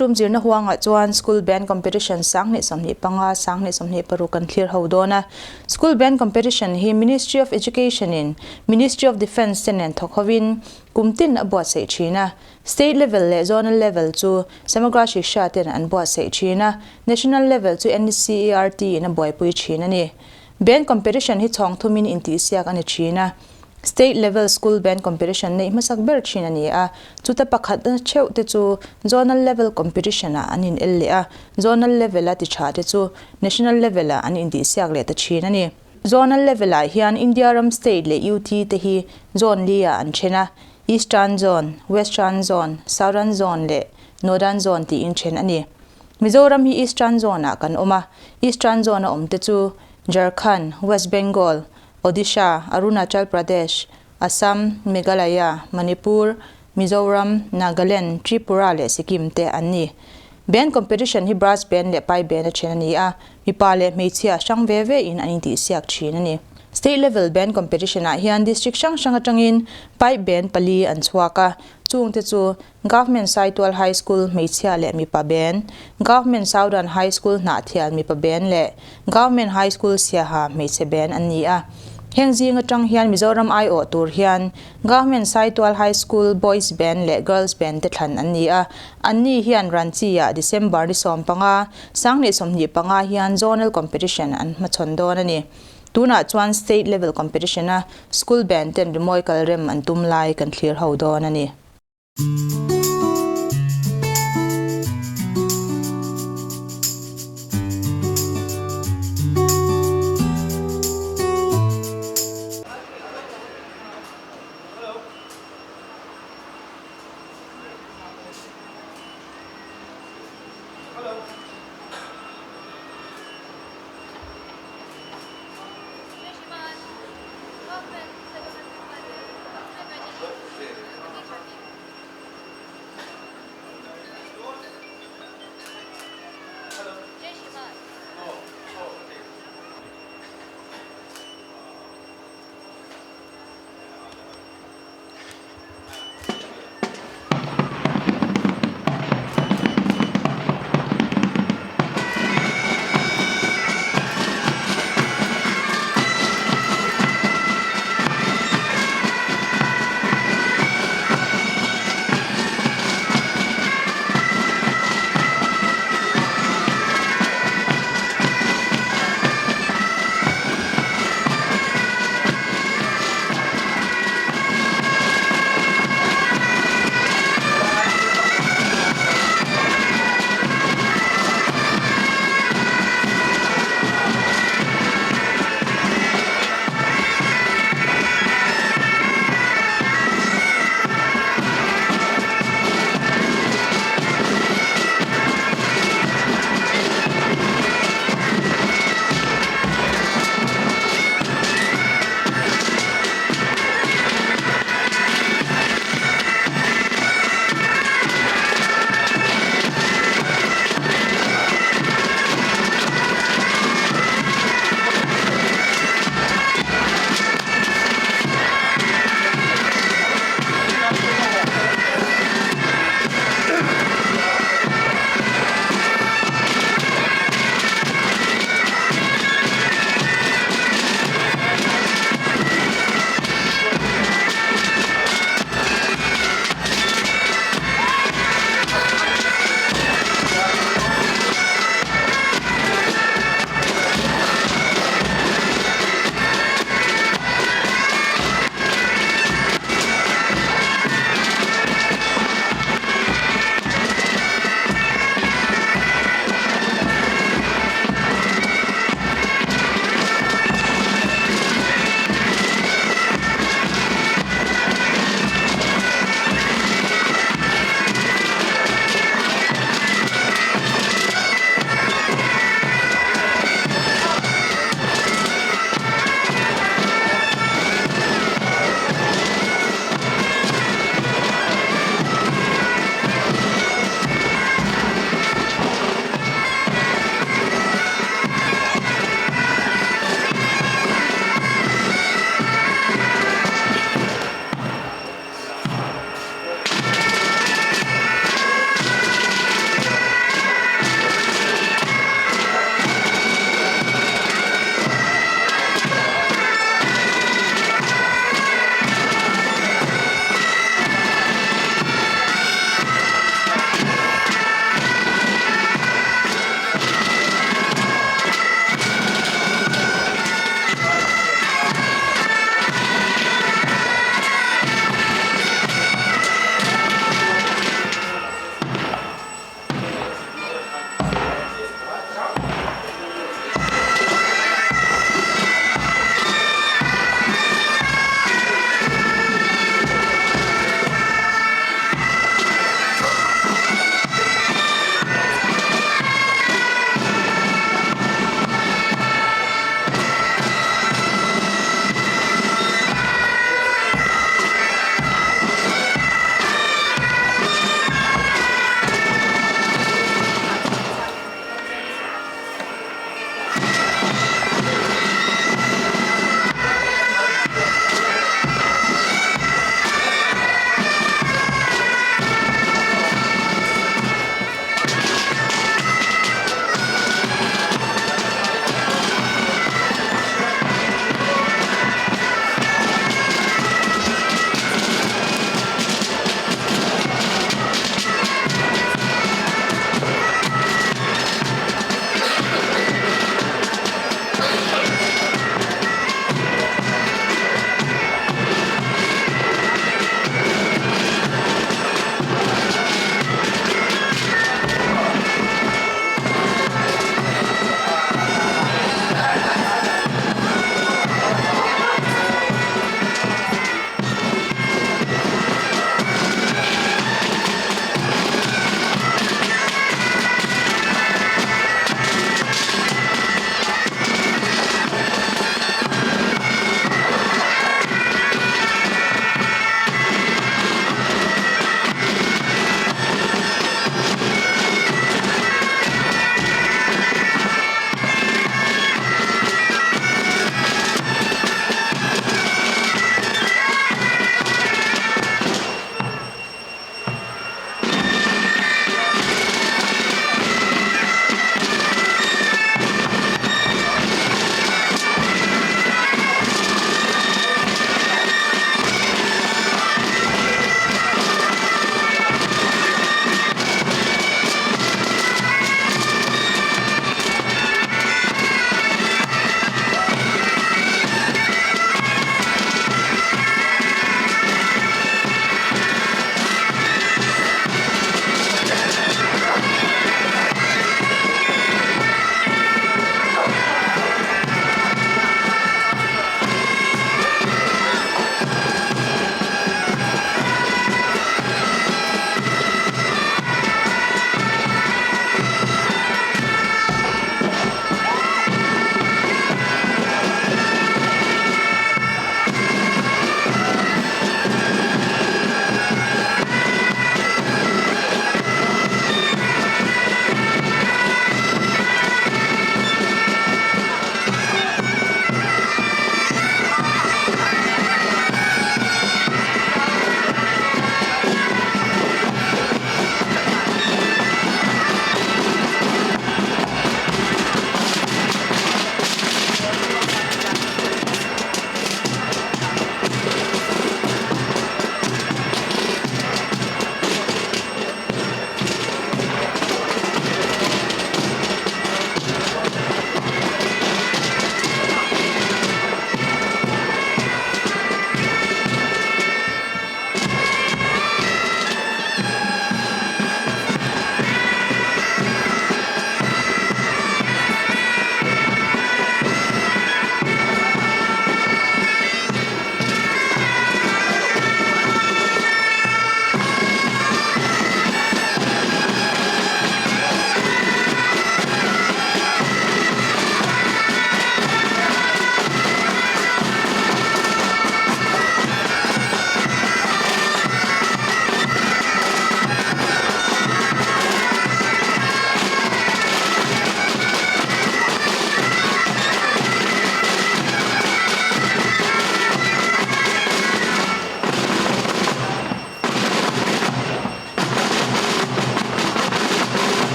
tum zirna huangah chuan School Band Competition 2025, 2026 kan thlir ho dawn a. School Band Competition hi Ministry of Education in Ministry of Defence te nen thawk hovin kum tin a buatsaih thin a. State level leh Zonal level chu Samagra Shiksha ten an buatsaih thin a, National level chu NCERT in a buaipui thin a ni. Band Competition hi chhawng thumin intihsiak a ni thin a. State level school band competition neih hmasak ber thin a ni a, chuta pakhat theuh te chu zonal level competition ah an in el leh a, zonal level a ti tha te chu national level ah an intihsiak leh ta thin a ni. Zonal level ah hian India ram state leh UT te hi zone li ah an then a, Eastern Zone, Western Zone, Southern Zone leh Northern Zone tiin then a ni. Mizoram hi Eastern Zone ah kan awm a, Eastern Zone a awm te chu Jharkhand, West Bengal, Odisha, Arunachal Pradesh, Assam, Meghalaya, Manipur, Mizoram, Nagaland, Tripura leh Sikkim te an ni. Band competition hi brass band leh pipe band a then a ni a, mipa leh hmeichhia hrang ve ve in an intihsiak thin a ni. State level band competition ah hian district hrang hrang atangin pipe band pali an chhuak a, chungte chu Government Saitual High School hmeichhia leh mipa band, Government Southern High School Hnahthial mipa band leh Government High School Siaha hmeichhe band an ni a. Heng zing atang hian Mizoram aiawh tur hian Government Saitual High School Boys Band leh Girls Band te thlan an ni a. Anni hian Ranchi-ah December ni 15, 2025 hian Zonal Competition an hmachhawn dawn a ni. Tunah chuan State Level Competition-a School Band ten rimawi kalrem an tum lai kan thlir ho dawn a ni.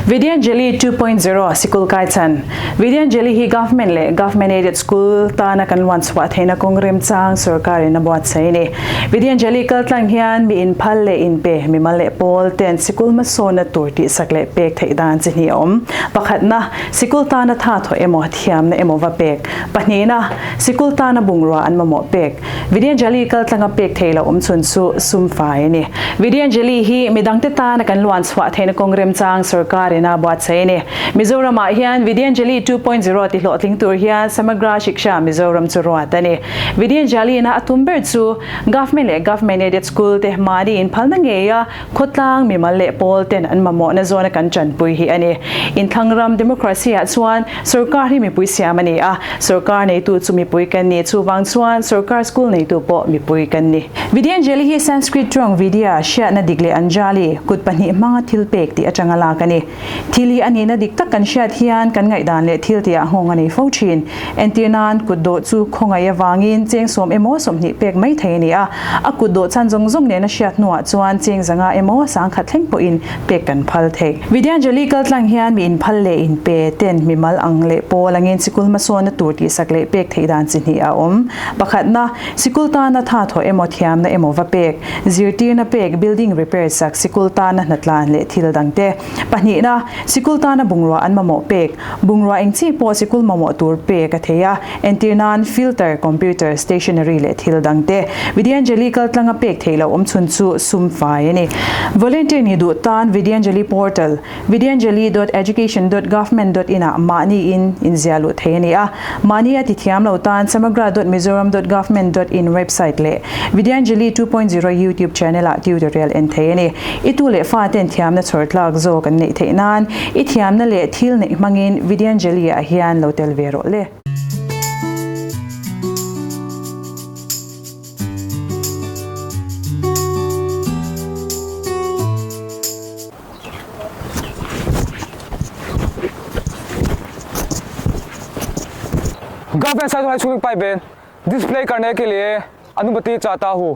Vidyanjali 2.0 Sikul kai chhan Vidyanjali hi Government leh Government Aided School tana kan luan chhuah theihna kawng remchang sorkarin a buatsaih a ni. Vidyanjali kaltlang hian mi inphal leh inpe, mimal leh pawl ten sikul hmasawnna tur tihsak leh pek theih dan chi hnih a awm. Pakhatna, sikul tana tha thawh emaw, thiamna emaw va pek. Pahnihna, sikul tana bungrua an mamawh pek. Vidyanjali kaltlanga pek thei lo awm chhun chu sum fai a ni. Vidyanjali hi midangte tana kan luan chhuah theihna kawng remchang sorkarin a buatsaih a ni. Mizoramah hian Vidyanjali 2.0 ti hlawhtling tur hian Samagra Shiksha Mizoram chu ruat a ni. Vidyanjali-na a tum ber chu Government leh Government Aided School te mahni inphalna ngeia Khawtlang mimal leh pawl ten an mamawhna zawna kan tanpui hi a ni. Inthlang ram democracy ah chuan sorkar hi mipui siam a ni a, sorkar neitu chu mipui kan ni, chuvang chuan sorkar school neitu pawh mipui kan ni. Vidyanjali hi Sanskrit tawng Vidya, hriatna dik leh Anjali, kut pahnih hmanga thil pek tih atanga lak a ni. Thil hi a nihna dik tak kan hriat hian kan ngaihdan leh thil tihah nghawng a nei fo thin. Entir nan, kutdawh chu khawngaih avangin cheng sawm emaw 20 pek mai thei a ni a, a kutdawh chhan zawng zawng nena hriat hnuah chuan cheng zanga emaw sangkhat thleng pawhin pek kan phal thei. Vidyanjali kaltlang hian mi inphal leh inpe ten mimal ang leh pawl angin sikul hmasawnna tur tihsak leh pek theih dan chi hnih a awm. Pakhatna, sikul tana tha thawh emaw thiamna emaw va pek, zirtirna pek, building repair sak, sikul tana hnatlan leh thil dangte. Pahnihna, sikul tana bungrua an mamawh pek. Bungrua eng chi pawh sikul mamawh tur pek a thei a, entir nan filter, computer, stationery leh thil dangte. Vidyanjali kaltlanga pek theih loh awm chhun chu sum fai a ni. Volunteer nih duh tan Vidyanjali portal, vidyanjali dot education dot government dot in ah mahni in inziah luh thei a ni a. Mahni a ti thiam lo tan samagra dot mizoram dot government dot in website leh Vidyanjali 2.0 YouTube channel ah tutorial en thei a ni. I tu leh fa ten thiamna chhawr tlak zawk an neih theih nan i thiamna leh thil neih hmangin Vidyanjali ah hian lo tel ve rawh le. Government High School pipe band display करने के लिए अनुमति चाहता हूँ।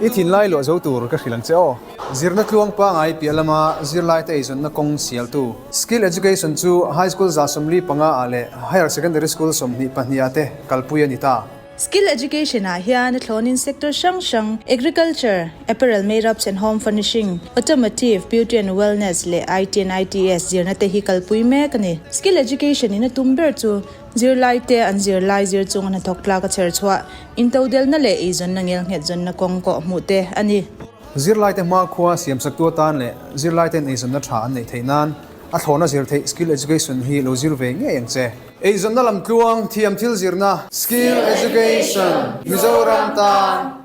I thinlai luah zo tur ka hrilh ang che aw. Zirna tluang pangai piah lama zirlaite eizawnna kawng sialtu Skill Education chu High School 45 ah leh Higher Secondary School 22 ah te kalpui a ni ta. Skill Education ah hian a thlawnin sector hrang hrang, Agriculture, Apparel Made-ups and Home Furnishing, Automotive, Beauty and Wellness leh IT and ITS zirna te hi kalpui mek a ni. Skill Education in a tum ber chu zirlaite an zirlai zir chung a hnathawk tlak a chher chhuah, intodelna leh eizawnna ngelnghet zawnna kawng kawh hmuh te a ni. Zirlaite hmakhua siamsaktu atan leh zirlaite'n eizawnna tha an neih theih nan a thlawhna zir theih Skill Education hi lo zir ve ngei ang che. Eizawnna lamtluang thiam thil zirna Skill Education Mizoram tan.